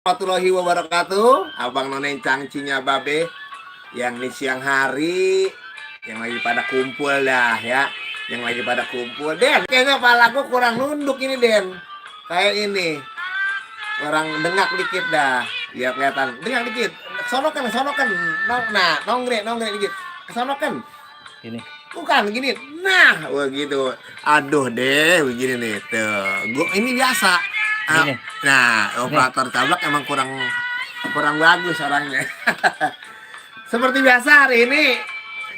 Warahmatullahi wabarakatuh. Abang None Cangcinya Babe yang di siang hari yang lagi pada kumpul dah ya, yang lagi pada kumpul. Den, kayaknya palaku kurang nunduk ini, Den. Kayak ini kurang dengak dikit dah. Biar kelihatan dengak dikit. Sonokan, sonokan. Nah, nongre dikit. Sonokan. Ini Bukan gini. Nah, begitu. Aduh deh, begini nih. Tuh. Gua ini biasa. ini Nah, operator cablak emang kurang bagus orangnya. Seperti biasa hari ini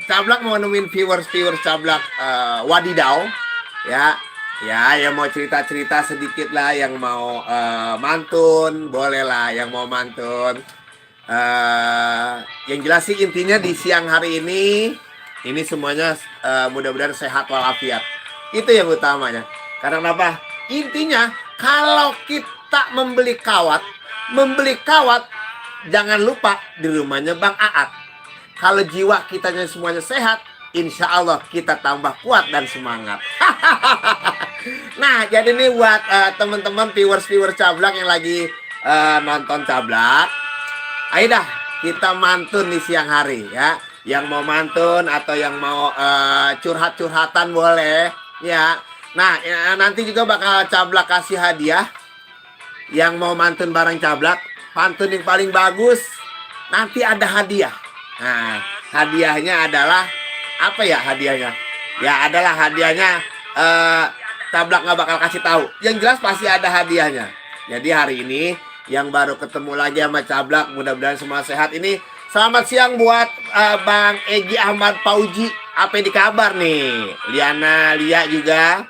cablak mau nemuin viewers cablak wadidaw ya. Ya mau cerita-cerita sedikit lah, yang mau mantun boleh lah, yang mau mantun. Yang jelas sih intinya di siang hari ini semuanya mudah-mudahan sehat walafiat. Itu yang utamanya. Karena kenapa? Intinya kalau kita membeli kawat jangan lupa di rumahnya Bang Aat. Kalau jiwa kitanya semuanya sehat, insya Allah kita tambah kuat dan semangat. Nah, jadi nih buat teman-teman viewers cablak yang lagi nonton cablak, ayo dah kita mantun di siang hari ya. Yang mau mantun atau yang mau curhat-curhatan boleh ya. Nah, nanti juga bakal cablak kasih hadiah. Yang mau mantun bareng cablak, pantun yang paling bagus, nanti ada hadiah. Nah, hadiahnya adalah apa ya hadiahnya? Ya adalah hadiahnya cablak nggak bakal kasih tahu. Yang jelas pasti ada hadiahnya. Jadi hari ini yang baru ketemu lagi sama cablak, mudah-mudahan semua sehat. Ini selamat siang buat Bang Egi Ahmad Pauji. Apa di kabar nih? Liana, Lia juga.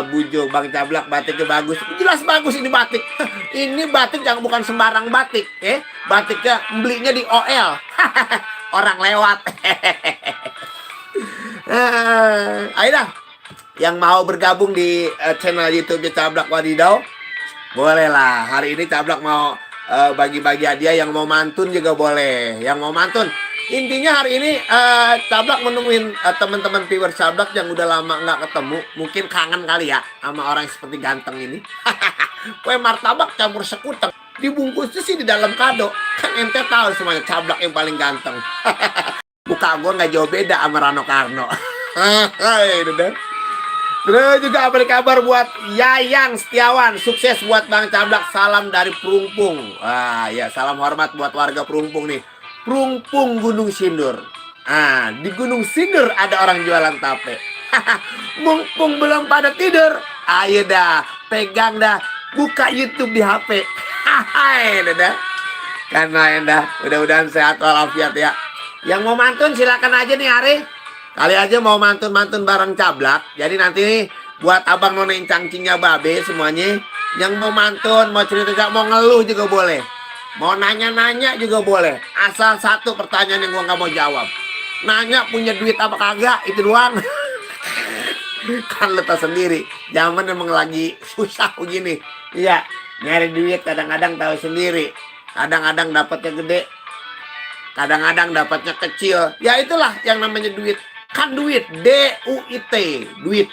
Bujo Bang Cablak, batiknya bagus. Jelas bagus ini batik. Ini batik yang bukan sembarang batik, batiknya belinya di OL. Orang lewat. Ayo dah, yang mau bergabung di channel YouTube Cablak Wadidaw, boleh lah. Hari ini Cablak mau bagi-bagi hadiah. Yang mau mantun juga boleh. Yang mau mantun, intinya hari ini Cablak menemuin teman-teman viewer Cablak yang udah lama nggak ketemu. Mungkin kangen kali ya sama orang seperti ganteng ini. Kue martabak campur sekuteng, dibungkusnya sih di dalam kado. Kan ente tahu semuanya Cablak yang paling ganteng. Muka gue nggak jauh beda sama Rano Karno. Terus juga apa kabar buat Yayang Setiawan, sukses buat Bang Cablak, salam dari Perumpung. Ya, salam hormat buat warga Perumpung nih. Perumpung Gunung Sindur. Di Gunung Sindur ada orang jualan tape. Mumpung belum pada tidur, ayo dah, pegang dah, buka YouTube di HP. Dah. Karena dah, mudah-mudahan sehat walafiat ya. Yang mau mantun silakan aja nih hari. Kali aja mau mantun-mantun bareng Cablak. Jadi nanti nih buat Abang None Cangcingnya Babe semuanya, yang mau mantun, mau cerita, mau ngeluh juga boleh. Mau nanya-nanya juga boleh. Asal satu pertanyaan yang gua nggak mau jawab. Nanya punya duit apa kagak, itu doang. Kan lo tau sendiri, zaman emang lagi susah begini. Iya, nyari duit kadang-kadang tahu sendiri. Kadang-kadang dapatnya gede, kadang-kadang dapatnya kecil. Ya itulah yang namanya duit. Kan duit, D-U-I-T, duit.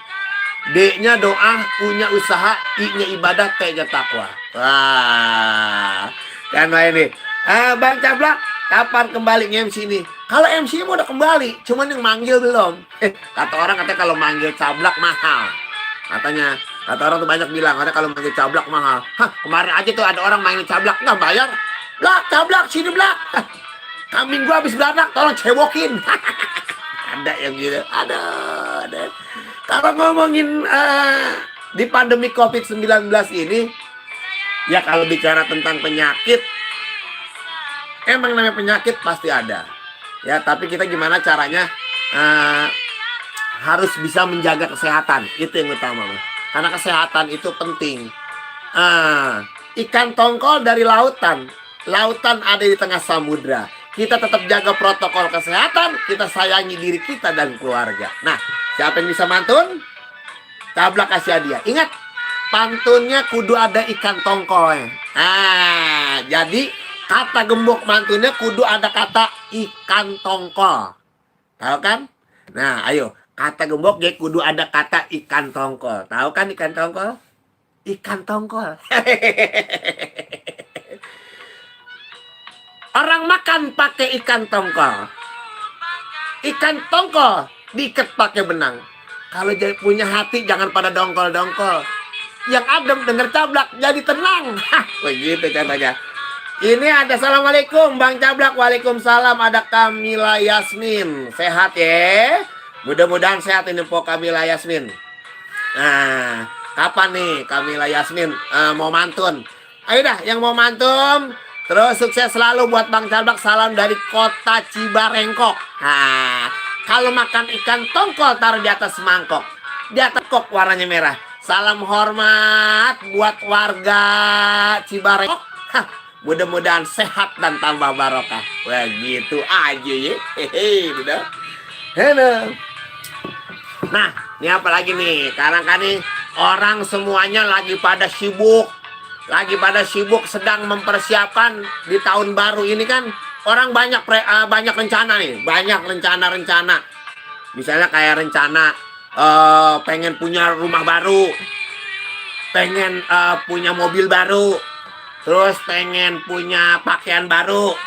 D-nya doa, U-nya usaha, I-nya ibadah, T-nya takwa. Wah, kan ini. Bang Cablak, kapan kembali MC ini? Kalau MC udah kembali, cuman yang manggil belum. Kata orang katanya kalau manggil Cablak mahal. Kata orang tuh banyak bilang, katanya kalau manggil Cablak mahal. Kemarin aja tuh ada orang manggil Cablak, nggak bayar. Blak, Cablak, sini Blak. Kambing gua habis beranak, tolong cewokin. Ada yang gitu. Ada. Kalau ngomongin di pandemi COVID-19 ini, ya kalau bicara tentang penyakit, emang namanya penyakit pasti ada. Ya, tapi kita gimana caranya harus bisa menjaga kesehatan. Itu yang utama, Mas. Karena kesehatan itu penting. Ikan tongkol dari lautan. Lautan ada di tengah samudra. Kita tetap jaga protokol kesehatan, kita sayangi diri kita dan keluarga. Nah, siapa yang bisa mantun? Cablak kasih hadiah. Ingat, pantunnya kudu ada ikan tongkol. Jadi kata gembok mantunnya kudu ada kata ikan tongkol. Tahu kan? Nah, ayo, kata gembok ya kudu ada kata ikan tongkol. Tahu kan ikan tongkol? Ikan tongkol. Orang makan pakai ikan tongkol. Ikan tongkol diikat pakai benang. Kalau punya hati jangan pada dongkol-dongkol. Yang adem denger Cablak jadi tenang. Hah, begitu contohnya. Ini ada assalamualaikum Bang Cablak. Waalaikumsalam. Ada Kamila Yasmin. Sehat ya. Mudah-mudahan sehat ini po Kamila Yasmin. Nah, kapan nih Kamila Yasmin mau mantun? Ayo dah yang mau mantun. Terus sukses selalu buat Bang Cablak. Salam dari kota Cibarengkok. Nah, kalau makan ikan tongkol taruh di atas mangkok. Di atas kok warnanya merah. Salam hormat buat warga Cibarengkok. Mudah-mudahan sehat dan tambah barokah. Wah gitu aja ya. Hehehe, udah. Nah, ini apa lagi nih? Sekarang kan nih orang semuanya lagi pada sibuk. Lagi pada sibuk sedang mempersiapkan di tahun baru ini kan. Orang banyak rencana nih. Banyak rencana-rencana. Misalnya kayak rencana pengen punya rumah baru. Pengen punya mobil baru. Terus pengen punya pakaian baru.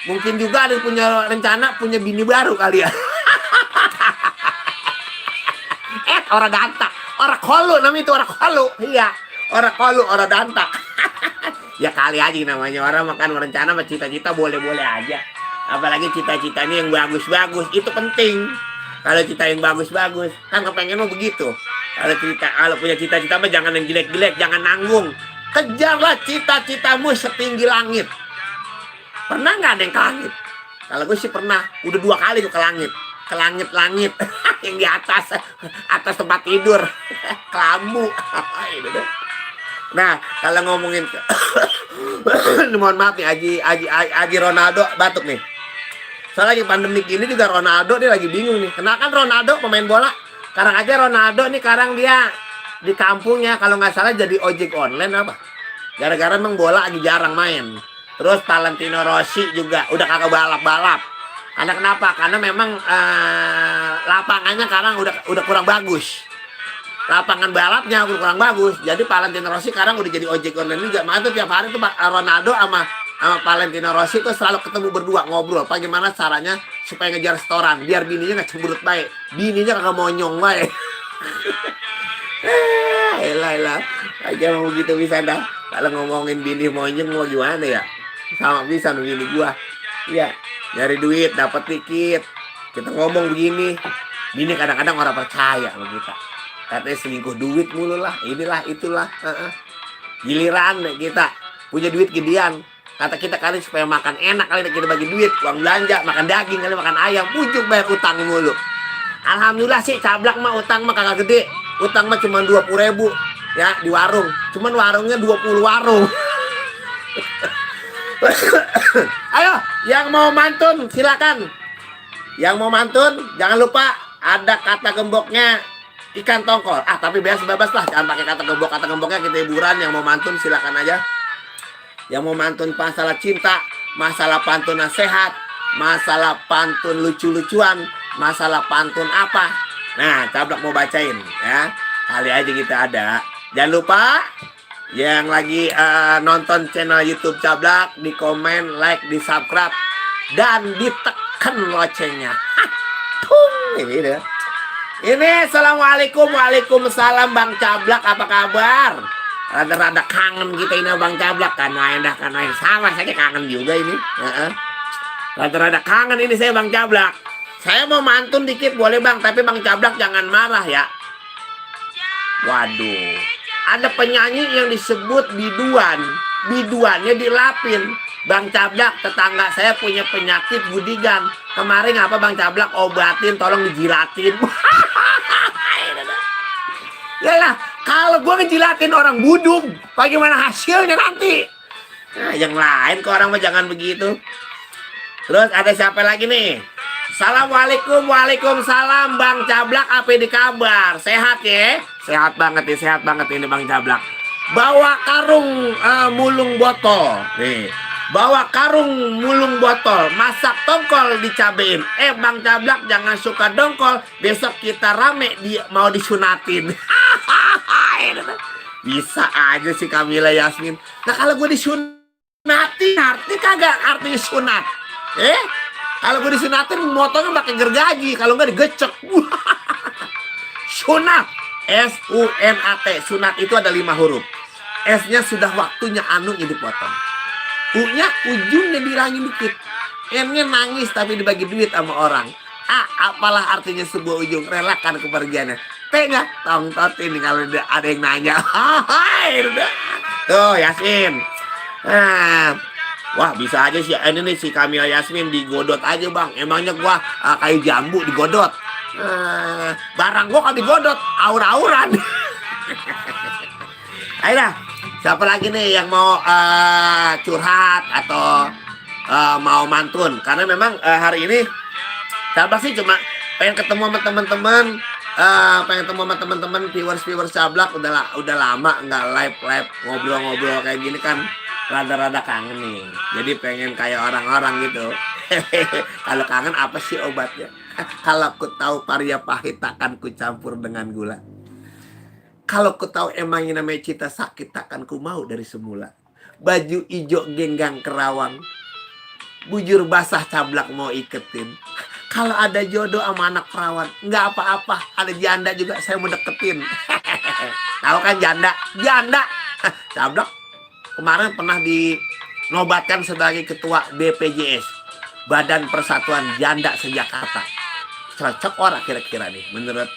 Mungkin juga ada punya rencana punya bini baru kali ya. Orang dantak, orang kolu namanya itu orang kolu. Iya, orang kolu, orang dantak. Ya kali aja namanya orang makan rencana sama cita-cita boleh-boleh aja. Apalagi cita-citanya yang bagus-bagus itu penting. Kalau cita yang bagus-bagus kan kepengen mau begitu. Kalau punya cita-cita mah jangan yang jelek-jelek, jangan nanggung. Kejarlah cita-citamu setinggi langit. Pernah nggak ada yang ke langit? Kalau gue sih pernah, udah 2 kali ke langit. Ke langit-langit yang di atas tempat tidur. Kelambu. Nah, kalau ngomongin mohon maaf nih Aji Ronaldo batuk nih. Soalnya lagi pandemi ini juga Ronaldo dia lagi bingung nih. Kenapa kan Ronaldo pemain bola? Sekarang aja Ronaldo nih sekarang dia di kampungnya kalau nggak salah jadi ojek online apa? Gara-gara memang bola lagi jarang main. Terus Valentino Rossi juga udah kagak balap-balap. Karena kenapa? Karena memang lapangannya sekarang udah kurang bagus. Lapangan balapnya udah kurang bagus. Jadi Valentino Rossi sekarang udah jadi ojek online juga. Makanya tuh tiap hari tuh Ronaldo sama Valentino Rossi tuh selalu ketemu berdua ngobrol. Bagaimana caranya supaya ngejar setoran biar bininya nggak cemberut baik. Bininya kagak monyong baik. Elah. Aja mau gitu bisa dah. Kalau ngomongin bini monyong mau gimana ya? Sama bisa nih bini gua. Iya. Nyari duit dapat dikit. Kita ngomong begini. Bini kadang-kadang orang percaya sama kita. Katanya selingkuh duit mulu lah. Inilah itulah. Giliran kita punya duit gedean. Kata kita kali supaya makan enak kali kita bagi duit. Uang belanja, makan daging kali makan ayam. Pujuk bayar utang mulu. Alhamdulillah sih Cablak mah utang mah kagak gede. Utang mah cuma 20.000 ya di warung. Cuman warungnya 20 warung. Ayo, yang mau mantun silakan. Yang mau mantun jangan lupa ada kata gemboknya ikan tongkol. Tapi bebas lah, jangan pakai kata gembok. Kata gemboknya kita hiburan. Yang mau mantun silakan aja. Yang mau mantun masalah cinta, masalah pantun nasihat, masalah pantun lucu-lucuan, masalah pantun apa. Nah, Cablak mau bacain ya. Kali aja kita ada. Jangan lupa yang lagi nonton channel YouTube Cablak, di komen, like, di subscribe, dan ditekan loncengnya. Ini deh. Ini assalamualaikum, waalaikumsalam Bang Cablak, apa kabar? Rada-rada kangen kita ini Bang Cablak kan main sama saya kangen juga ini. Rada-rada kangen ini saya Bang Cablak. Saya mau mantun dikit boleh Bang, tapi Bang Cablak jangan marah ya. Waduh, ada penyanyi yang disebut biduan. Biduannya dilapin. Bang Cablak, tetangga saya punya penyakit budigan. Kemarin apa Bang Cablak obatin, tolong dijilatin. Yalah, kalau gue ngejilatin orang budung, bagaimana hasilnya nanti? Nah, yang lain ke orang mah jangan begitu. Terus ada siapa lagi nih? Assalamualaikum, waalaikumsalam Bang Cablak, apa di kabar? Sehat ya? Sehat banget ini Bang Cablak. Bawa karung mulung botol. Nih, bawa karung mulung botol, masak tongkol dicabein. Bang Cablak jangan suka dongkol, besok kita rame mau disunatin. Bisa aja sih Kamila Yasmin. Nah kalau gue disunatin Ini kagak artinya sunat. Kalau gue disunatin motongnya pakai gergaji, kalau nggak digecek. Sunat, S-U-N-A-T. Sunat itu ada 5 huruf. S-nya sudah waktunya, anu-nya dipotong. U-nya ujungnya dihilangin dikit. N-nya nangis tapi dibagi duit sama orang. A, apalah artinya sebuah ujung, relakan kepergiannya. T-nya tong-totin kalau ada yang nanya. Tuh Yasmin. Nah, wah bisa aja sih ini nih si Kamila Yasmin digodot aja bang. Emangnya gua kayak jambu digodot. Barang gua kan digodot, aur-auran. Ayo dah, siapa lagi nih yang mau curhat atau mau mantun? Karena memang hari ini Cablak sih cuma pengen ketemu sama teman-teman, viewers Cablak udah lama nggak live ngobrol-ngobrol kayak gini kan, rada-rada kangen nih. Jadi pengen kayak orang-orang gitu. Kalau kangen apa sih obatnya? Kalau ku tahu paria pahit takkan ku campur dengan gula. Kalau ku tahu emangnya namanya cinta sakit takkan ku mau dari semula. Baju ijo genggang kerawang, bujur basah Cablak mau iketin. Kalau ada jodoh sama anak perawan, nggak apa-apa, ada janda juga saya mau deketin. Tahu kan janda? Cablak kemarin pernah dinobatkan sebagai ketua BPJS, Badan Persatuan Janda Se-Jakarta. Cocok orang kira-kira nih menurut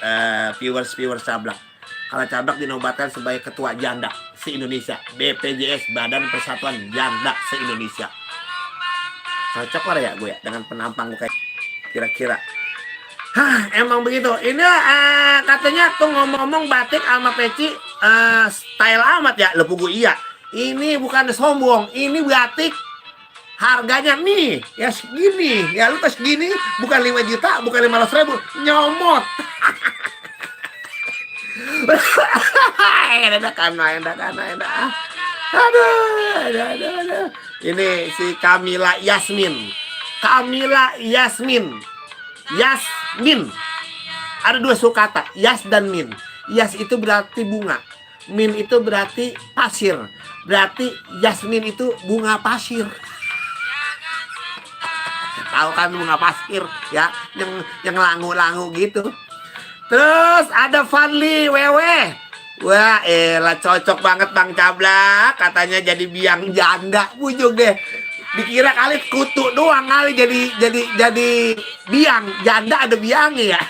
viewers Cablak. Kalau Cablak dinobatkan sebagai ketua janda se-Indonesia, BPJS, Badan Persatuan Janda Se-Indonesia. Cocok orang ya gue ya dengan penampang gue kayak kira-kira. Emang begitu. Ini katanya tuh ngomong-ngomong batik sama peci style amat ya. Lepu gue iya. Ini bukan sombong. Ini batik harganya nih ya segini. Ya lu pas segini bukan 5 juta, bukan 500.000. Nyomot. Enak. Aduh. Ini si Kamila Yasmin. Yasmin. Ada 2 sukata, Yas dan Min. Yas itu berarti bunga. Min itu berarti pasir. Berarti Yasmin itu bunga pasir. Tahu kan bunga pasir ya, yang langu-langu gitu. Terus ada Fadli Wewe. Wah, elah cocok banget Bang Cablak. Katanya jadi biang janda. Bujuk deh. Dikira kali kutu doang kali jadi biang. Janda ada biangnya ya.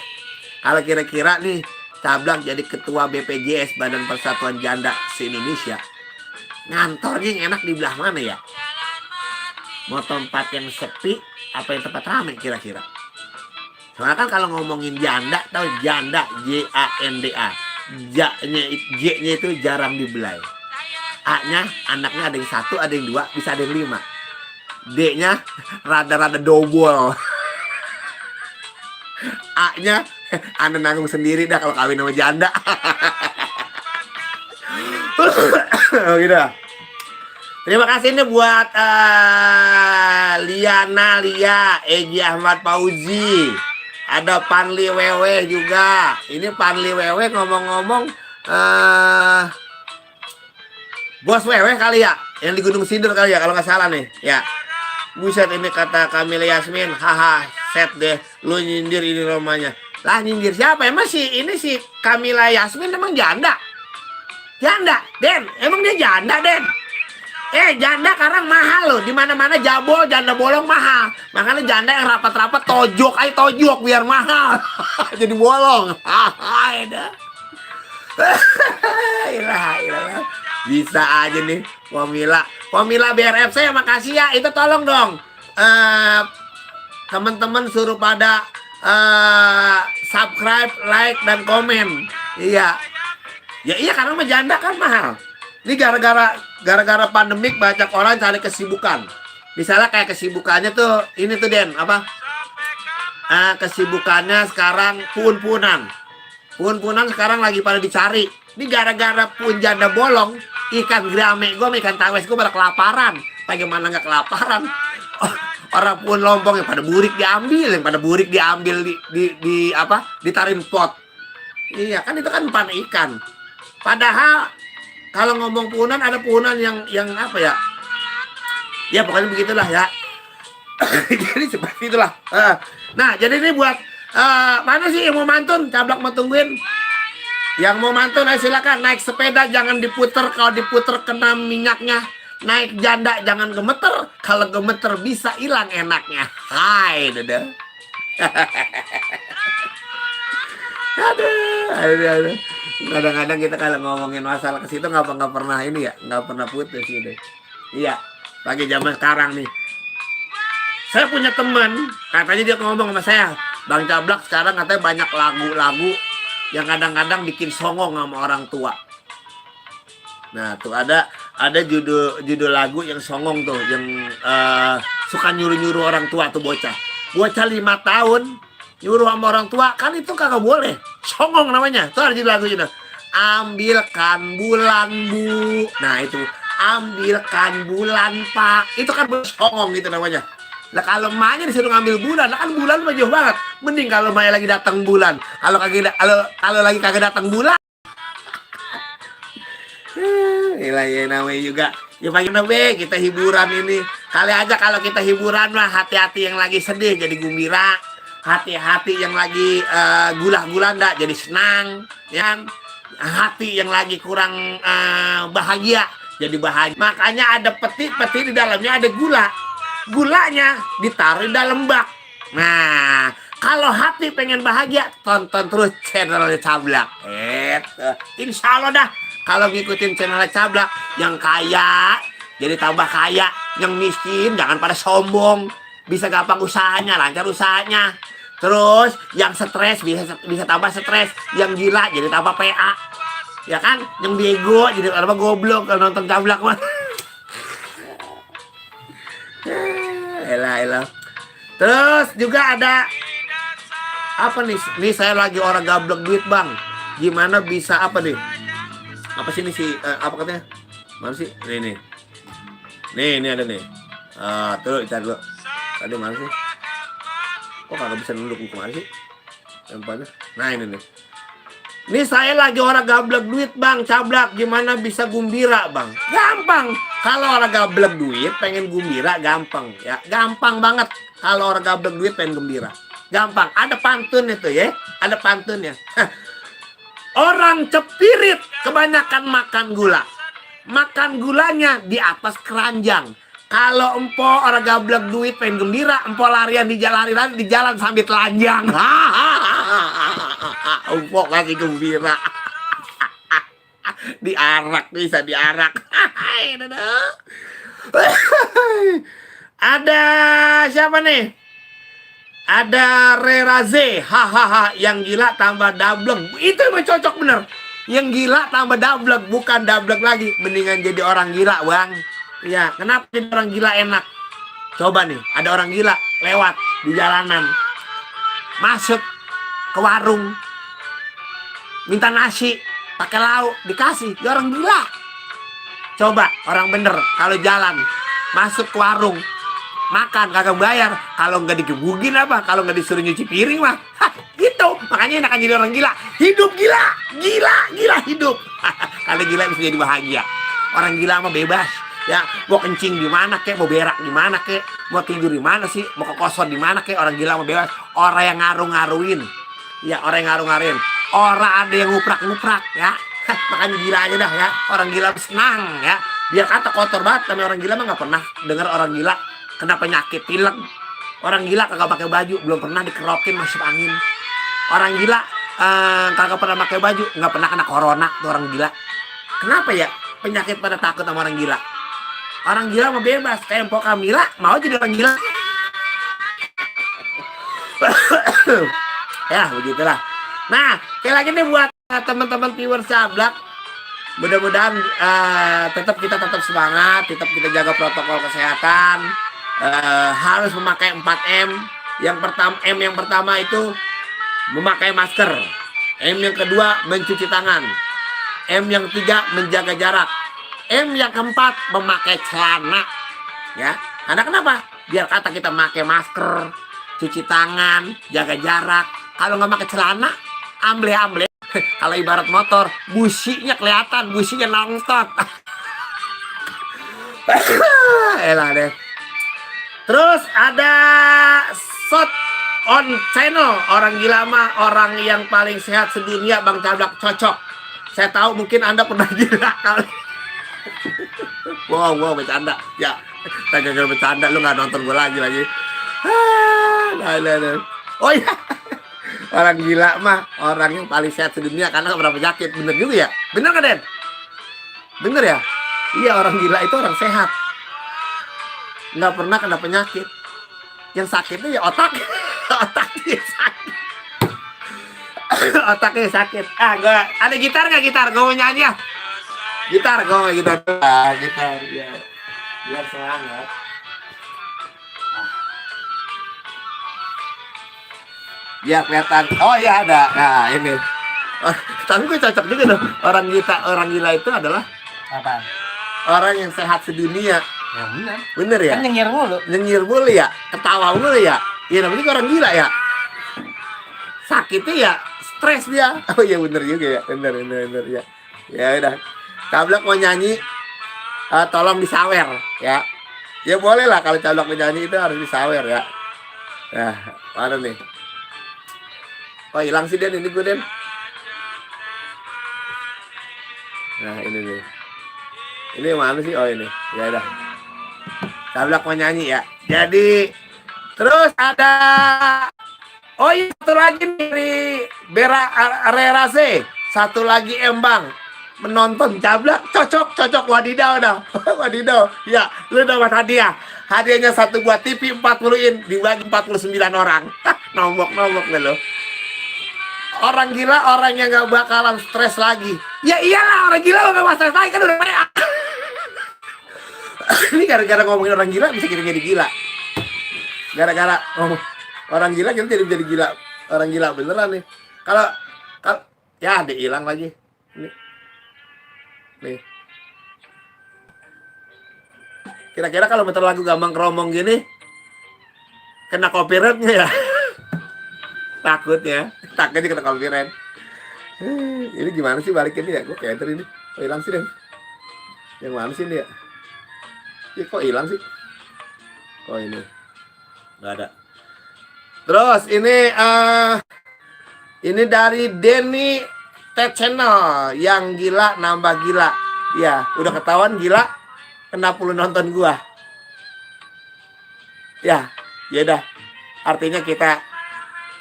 Kalau kira-kira nih Cablak jadi ketua BPJS, Badan Persatuan Janda Se-Indonesia, ngantornya yang enak di belah mana ya? Mau tempat yang sepi apa yang tempat ramai kira-kira? Soalnya kan kalau ngomongin janda, tahu janda, J-A-N-D-A. J-nya itu jarang dibelai. A-nya anaknya ada yang 1, ada yang 2, bisa ada yang 5. D-nya rada-rada dobol. A-nya anda nanggung sendiri dah kalau kawin sama janda. Gitu. Terima kasih nih buat Liana Lia, Egi Ahmad Fauzi, ada Panli Wewe juga. Ini Panli Wewe ngomong-ngomong Bos Wewe kali ya, yang di Gunung Sindur kali ya kalau nggak salah nih ya. Buset, ini kata Kamila Yasmin, haha, set deh, lu nyindir ini rumahnya. Lah nyindir siapa? Emang ini si Kamila Yasmin emang janda? Janda, Den, emang dia janda, Den? Janda sekarang mahal loh, di mana-mana jabol, janda bolong mahal. Makanya janda yang rapat-rapat tojok biar mahal. Jadi bolong. Dah. Ilah. Bisa aja nih Komila BRF saya makasih ya. Itu tolong dong teman-teman suruh pada subscribe, like dan komen. Iya karena mah janda kan mahal. Ini gara-gara pandemik banyak orang cari kesibukan. Misalnya kayak kesibukannya tuh ini tuh Den apa? Kesibukannya sekarang pun-punan sekarang lagi pada dicari. Ini gara-gara pun janda bolong, ikan gerame gue, ikan tawes gue pada kelaparan. Bagaimana nggak kelaparan? Orang pun lompong yang pada burik diambil, ditarin pot. Iya kan itu kan pan ikan. Padahal kalau ngomong punan ada punan yang apa ya? Ya pokoknya begitulah ya. Jadi seperti itulah. Nah, jadi ini buat mana sih yang mau mantun? Cablak mau tungguin. Yang mau mantun, ayo silakan naik sepeda, jangan diputer. Kalau diputer kena minyaknya. Naik janda, jangan gemeter. Kalau gemeter bisa hilang enaknya. Hai, dadah. Aduh. Kadang-kadang kita kalau ngomongin masalah ke situ nggak pernah ini ya, nggak pernah putus gitu. Iya, pagi zaman sekarang nih. Saya punya teman, katanya dia ngomong sama saya, Bang Cablak sekarang katanya banyak lagu-lagu yang kadang-kadang bikin songong sama orang tua. Nah tuh ada judul lagu yang songong tuh, yang suka nyuruh-nyuruh orang tua tuh bocah 5 tahun nyuruh sama orang tua, kan itu kagak boleh, songong namanya. Tuh ada judul lagunya, ambilkan bulan bu. Nah itu ambilkan bulan pak, itu kan songong gitu namanya. Nah kalau emaknya disuruh ngambil bulan, kan bulan mah jauh banget. Mending kalau emaknya lagi datang bulan. Kalau lagi kagak datang bulan. Gila ya namanya juga. Ya pengen kita hiburan ini. Kali aja kalau kita hiburan mah hati-hati yang lagi sedih jadi gembira. Hati-hati yang lagi gula-gulanda jadi senang. Ya. Hati yang lagi kurang bahagia jadi bahagia. Makanya ada peti di dalamnya ada gula. Gulanya ditaruh di dalam bak. Nah, kalau hati pengen bahagia, tonton terus channelnya Cablak. Insya Allah dah. Kalau ngikutin channelnya Cablak, yang kaya jadi tambah kaya, yang miskin jangan pada sombong, bisa gampang usahanya, lancar usahanya. Terus yang stres bisa tambah stres, yang gila jadi tambah PA. Ya kan? Yang bego jadi tambah goblok kalau nonton Cablak mah. Elah. Terus juga ada apa nih? Nih saya lagi orang gablek duit bang. Gimana bisa apa nih? Apa sih ini sih? Apa katanya? Mana sih? Nih. Nih ada nih. Tuh cari dulu. Tadi mana sih? Kok kagak bisa nunduk kemana sih? Tempatnya. Nah ini nih. Nih saya lagi orang gablek duit bang, Cablak. Gimana bisa gembira bang? Gampang. Kalau orang gablek duit pengen gembira gampang ya. Gampang banget. Kalau orang gablek duit pengen gembira. Gampang. Ada pantun itu ya. Ada pantunnya. Orang cepirit kebanyakan makan gula. Makan gulanya di atas keranjang. Kalau empo orang gablek duit pengen gembira, empo larian di jalan sambil telanjang. Empo kasih gembira. Diarak, bisa diarak. Ada siapa nih? Ada Reraze, hahaha, yang gila tambah dablek. Itu emang cocok bener. Yang gila tambah dablek, bukan dablek lagi. Mendingan jadi orang gila bang. Ya, kenapa jadi orang gila enak? Coba nih, ada orang gila lewat di jalanan, masuk ke warung, minta nasi pakai lauk, dikasih. Dia orang gila. Coba orang bener kalau jalan masuk ke warung makan kagak bayar, kalau nggak digebugin apa, kalau nggak disuruh nyuci piring mah. Gitu. Makanya enakan jadi orang gila. Hidup gila hidup. Kalau gila bisa jadi bahagia. Orang gila mah bebas. Ya, mau kencing di mana kek, mau berak di mana kek, mau tidur di mana sih, mau ke kosan di mana kek, orang gila mah bebas. Orang yang ngaruh-ngaruhin. Ya, orang yang ngaruh-ngaruhin. Orang ada yang nguprak-nguprak ya. Makanya gila aja dah ya. Orang gila senang ya. Biar kata kotor banget, tapi orang gila mah nggak pernah dengar orang gila kena penyakit pilek. Orang gila kagak pakai baju, belum pernah dikerokin masuk angin. Orang gila kagak pernah pakai baju, nggak pernah kena corona tuh orang gila. Kenapa ya penyakit pada takut sama orang gila? Orang gila mah bebas, kayak Mpok Kamila mau jadi orang gila. Ya begitulah. Nah, sekali lagi nih buat teman-teman viewers Cablak, mudah-mudahan tetap semangat, tetap kita jaga protokol kesehatan. Harus memakai 4M. Yang pertama itu memakai masker. M yang kedua mencuci tangan. M yang ketiga menjaga jarak. M yang keempat memakai celana. Ya, karena kenapa? Biar kata kita pakai masker, cuci tangan, jaga jarak. Kalau nggak pakai celana, amble. Kalau ibarat motor, businya kelihatan, businya nongtot. elah deh. Terus ada shot on channel, orang gila mah orang yang paling sehat sedunia, Bang Cablak cocok. Saya tahu mungkin Anda pernah gila kali. Wow, bercanda. Ya, saya gagal bercanda, lu nggak nonton gue lagi. Nah. Oh iya, orang gila mah orang yang paling sehat sedunia karena nggak pernah penyakit. Bener juga ya? Bener kan, Den? Bener ya? Iya, orang gila itu orang sehat, nggak pernah kena penyakit. Yang sakitnya ya otak. Otaknya sakit. Otaknya sakit. Gua ada gitar nggak, gitar? Gue mau nyanyi ya. Gitar, gue mau gitar. Gitar ya. Biar semangat. Biar kelihatan. Oh iya ada. Nah ini. Tapi gue cocok juga dong. Orang gila itu adalah Apa? orang yang sehat sedunia. Ya benar. Bener ya? Kan nyengir mulu. Nyengir mulu ya, ketawa mulu ya. Iya namanya orang gila ya. Sakitnya ya stres dia. Oh iya bener juga ya. Bener ya. Ya udah. Cablak mau nyanyi, tolong disawer ya. Ya boleh lah kalau Cablak mau nyanyi itu harus disawer ya. Nah, mana nih? Oh hilang sih Den, ini gue Den. Nah ini nih. Ini mana sih? Oh ini. Ya udah. Cablak mau nyanyi ya. Jadi terus ada satu lagi nih Bera Arerase, satu lagi Embang menonton Cablak cocok wadidaw dah. Wadidaw. Ya, lu dapat hadiah. Hadiahnya satu buat TV 40 in dibagi 49 orang. Nombok deh lo. Orang gila orang yang gak bakalan stres lagi. Ya iyalah orang gila gak bakal stres lagi kan udah banyak. Ini gara-gara ngomongin orang gila bisa kita jadi gila. Gara-gara orang gila kita jadi gila. Orang gila beneran nih. Kalau ya ada hilang lagi. Nih. Kira-kira kalau muter lagu Gambang Kromong gini kena copyright-nya ya? Takutnya kena copyright. Ini gimana sih balikinnya ya? Gue kayak ini. Kok hilang sih, Den? Yang mana sih ini ya? Ya kok hilang sih? Oh ini. Nggak ada. Terus ini dari Denny Channel yang gila nambah gila. Ya, udah ketahuan gila. Kenapa lu nonton gua? Ya udah. Artinya kita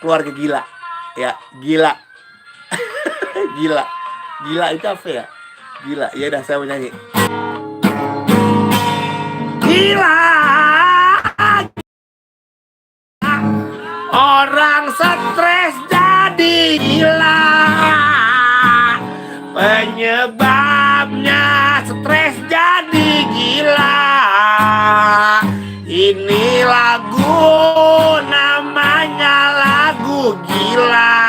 keluarga gila. Ya, gila. Gila itu apa ya? Gila. Ya udah saya mau nyanyi. Gila. Orang stres jadi gila. Penyebabnya stres jadi gila. Ini lagu namanya lagu gila.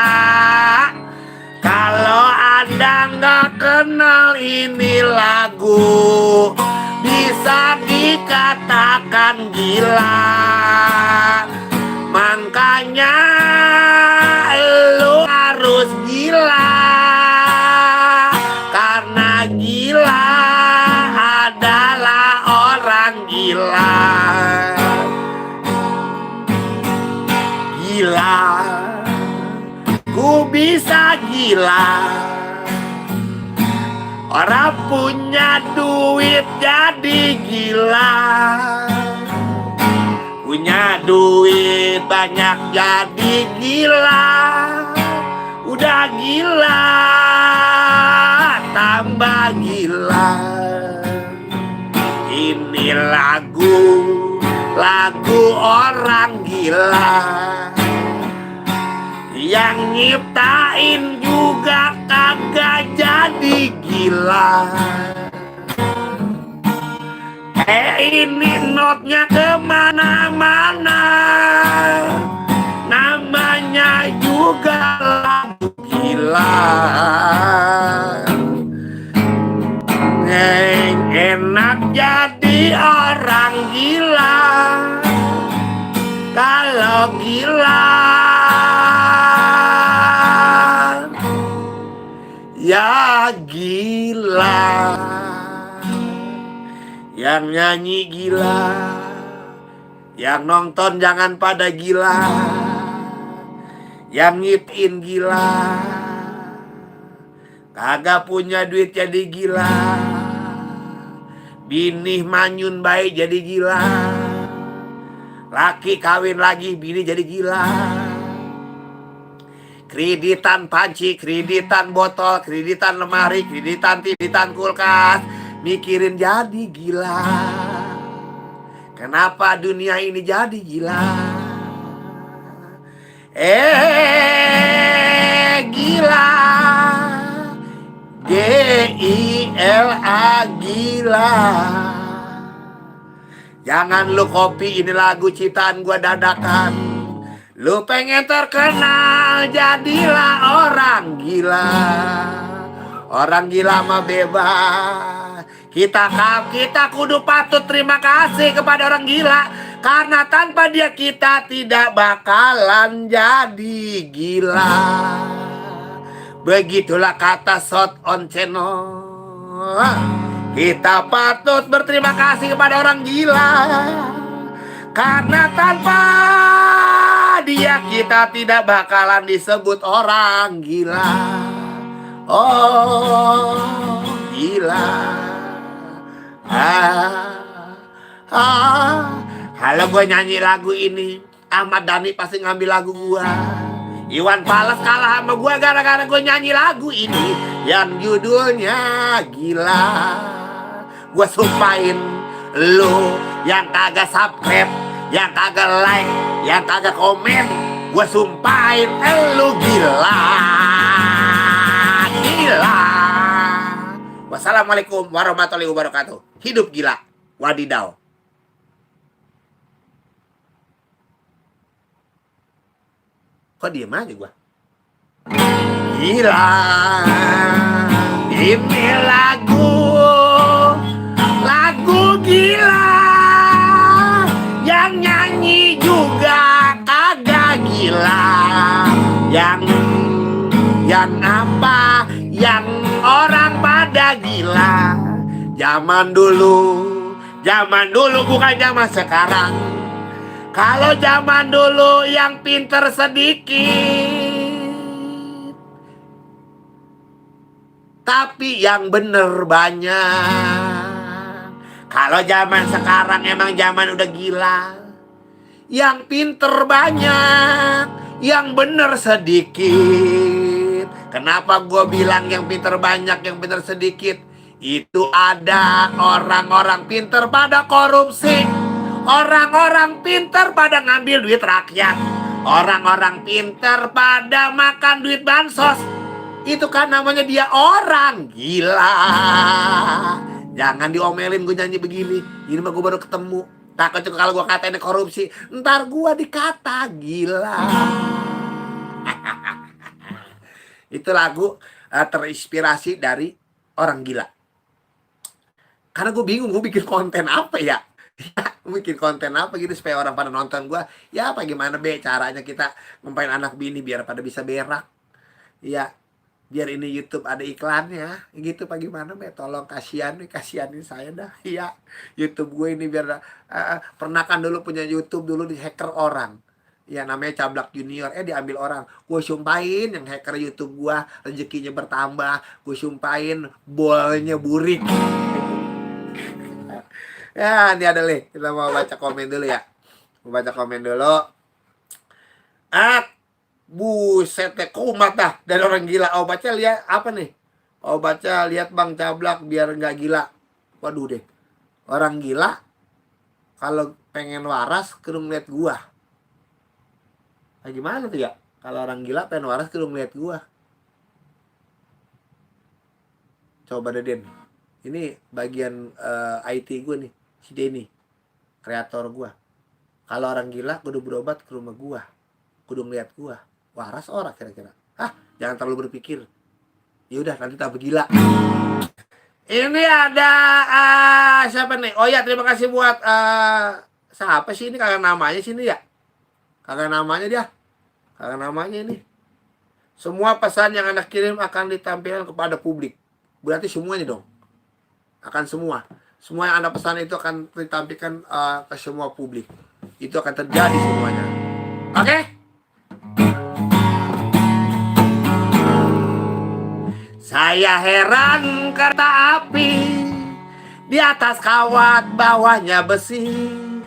Kalau Anda nggak kenal ini lagu, bisa dikatakan gila. Makanya lu harus gila. Karena gila adalah orang gila. Gila, ku bisa gila. Orang punya duit jadi gila. Punya duit banyak jadi gila. Udah gila tambah gila. Ini lagu orang gila. Yang nyiptain juga kagak jadi gila. Ini notnya kemana-mana. Namanya juga lagu gila. Enak jadi orang gila. Kalau gila ya gila. Ya Yang nyanyi gila, yang nonton jangan pada gila, yang ngitin gila, kagak punya duit jadi gila, bini manyun baik jadi gila, laki kawin lagi bini jadi gila, kreditan panci, kreditan botol, kreditan lemari, kreditan kulkas, mikirin jadi gila. Kenapa dunia ini jadi gila? Gila, Gila, gila. Jangan lu copy ini lagu ciptaan gua dadakan. Lu pengen terkenal, jadilah orang gila. Orang gila mah bebas. Kita kudu patut terima kasih kepada orang gila, karena tanpa dia kita tidak bakalan jadi gila. Begitulah kata Shot on Channel. Kita patut berterima kasih kepada orang gila, karena tanpa dia kita tidak bakalan disebut orang gila. Oh, gila. Kalau gue nyanyi lagu ini, Ahmad Dhani pasti ngambil lagu gue. Iwan Fals kalah sama gue gara-gara gue nyanyi lagu ini yang judulnya gila. Gue sumpahin lu yang kagak subscribe, yang kagak like, yang kagak komen, gue sumpahin lu gila. Gila. Wassalamualaikum warahmatullahi wabarakatuh. Hidup gila. Wadidaw. Kok diem aja gua? Gila. Ini lagu gila. Yang nyanyi juga kagak gila. Yang apa? Yang orang pada gila. Zaman dulu bukan zaman sekarang. Kalau zaman dulu yang pinter sedikit, tapi yang bener banyak. Kalau zaman sekarang emang zaman udah gila. Yang pinter banyak, yang bener sedikit. Kenapa gue bilang yang pinter banyak, yang bener sedikit? Itu ada orang-orang pinter pada korupsi, orang-orang pinter pada ngambil duit rakyat, orang-orang pinter pada makan duit bansos. Itu kan namanya dia orang gila. Jangan diomelin gue nyanyi begini. Ini mah gue baru ketemu. Takut juga kalau gue katain korupsi, ntar gue dikata gila. Itu lagu terinspirasi dari orang gila. Karena gue bingung, gue bikin konten apa ya? Bikin konten apa gitu supaya orang pada nonton gue. Ya apa gimana be caranya kita ngumpain anak bini biar pada bisa berak. Ya biar ini YouTube ada iklannya gitu. Apa gimana be? Tolong kasihanin saya dah. Ya YouTube gue ini biar pernah kan dulu punya YouTube dulu di hacker orang. Ya namanya Cablak Junior, diambil orang. Gue sumpahin yang hacker YouTube gue rezekinya bertambah. Gue sumpahin bolnya burik. Ya ini ada nih, kita mau baca komen dulu ya. Mau baca komen dulu. Buset deh, kumat dah dari orang gila. Oh baca lihat apa nih? Oh baca lihat Bang Cablak biar nggak gila. Waduh deh, orang gila kalau pengen waras kudu ngeliat gua. Nah, gimana tuh ya? Kalau orang gila pengen waras kudu ngeliat gua. Coba deh Den. Ini bagian IT gue nih, si Denny, kreator gue. Kalau orang gila kudu berobat ke rumah gue, kudu ngeliat gue. Waras orang kira-kira. Jangan terlalu berpikir. Yaudah nanti tak gila. Ini ada siapa nih? Oh ya terima kasih buat siapa sih ini? Kagak namanya sini ya? Kagak namanya dia. Kagak namanya ini. Semua pesan yang Anda kirim akan ditampilkan kepada publik. Berarti semuanya dong. Akan semua. semua yang Anda pesan itu akan ditampilkan ke semua publik. Itu akan terjadi semuanya. Oke? Saya heran kereta api di atas kawat bawahnya besi.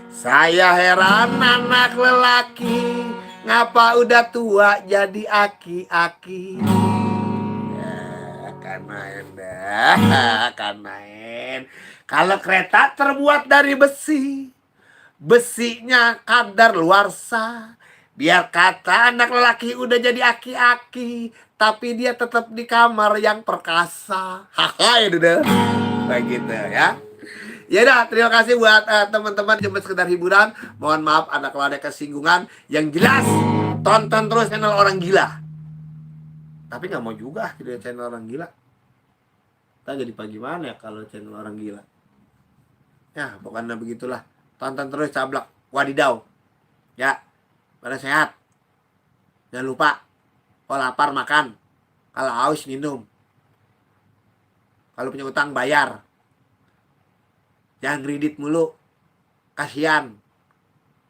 Saya heran anak lelaki ngapa udah tua jadi aki-aki. Ya, kan main dah, kan main. Kalau kereta terbuat dari besi, besinya kadar luarsa. Biar kata anak lelaki udah jadi aki-aki, tapi dia tetap di kamar yang perkasa. Haha, itu deh. Begitu ya. Ya udah, terima kasih buat teman-teman, cuma sekedar hiburan. Mohon maaf kalau ada kesinggungan. Yang jelas, tonton terus channel Orang Gila. Tapi nggak mau juga gitu ya channel Orang Gila. Kita jadi gimana ya kalau channel Orang Gila. Ya, pokoknya begitulah. Tonton terus Cablak Wadidaw. Ya, pada sehat. Jangan lupa, kalau lapar makan, kalau haus minum, kalau punya utang bayar. Jangan kredit mulu, kasihan.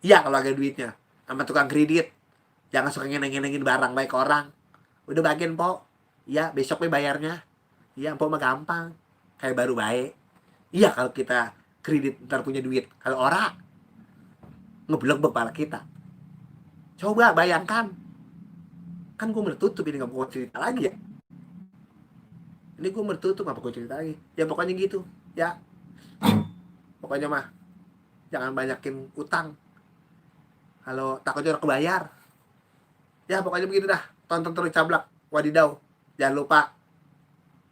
Iya kalau ada duitnya, sama tukang kredit. Jangan suka ngeneng-ngenengin barang baik orang. Udah bagian po, iya besoknya bayarnya. Iya po mah gampang, kayak baru baik. Iya kalau kita kredit ntar punya duit. Kalau orang ngeblok kepala kita. Coba bayangkan, kan gue bertutup ini, gak mau cerita lagi ya. Ini gue bertutup, gak mau cerita lagi. Ya pokoknya gitu, ya. Pokoknya mah jangan banyakin utang. Kalau takutnya udah kebayar. Ya pokoknya begitu dah. Tonton terus Cablak Wadidaw. Jangan lupa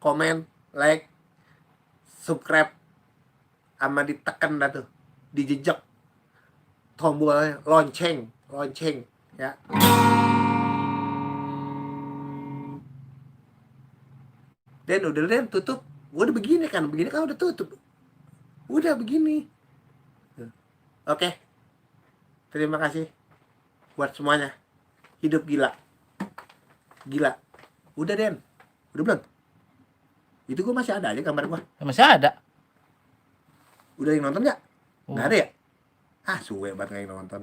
komen, like, subscribe, sama ditekan dah tuh, dijejek tombol lonceng ya. Dan udah Den tutup. Udah begini kan udah tutup. Udah begini. Oke. Terima kasih buat semuanya. Hidup gila. Gila. Udah Den. Udah belum? Itu gue masih ada aja gambar gue. Masih ada. Udah yang nonton gak? Nggak ada ya? Ah, suwe banget nggak yang nonton.